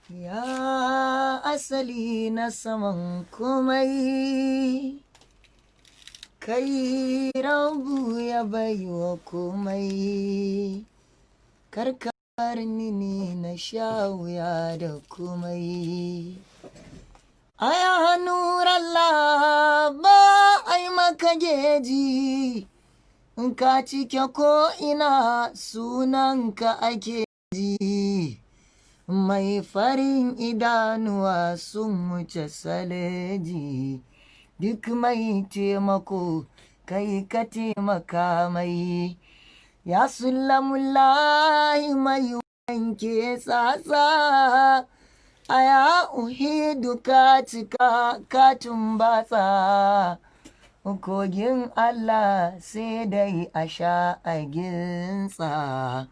Ya asali na saman komai, kai rabu ya baiwa komai, karkar ni na sha wuya da komai. Aya nurallah ba ai maka geji, in ka cike ko ina sunanka ake ji. Mai farin idanuwa sun wuce saleji, duk mai taimako kai ka taimaka mai. Ya sulamullahi mai wanke tsatsa, aya uhidu ka cika ka tumbatsa. Kogin Allah sai dai a sha a gintsa.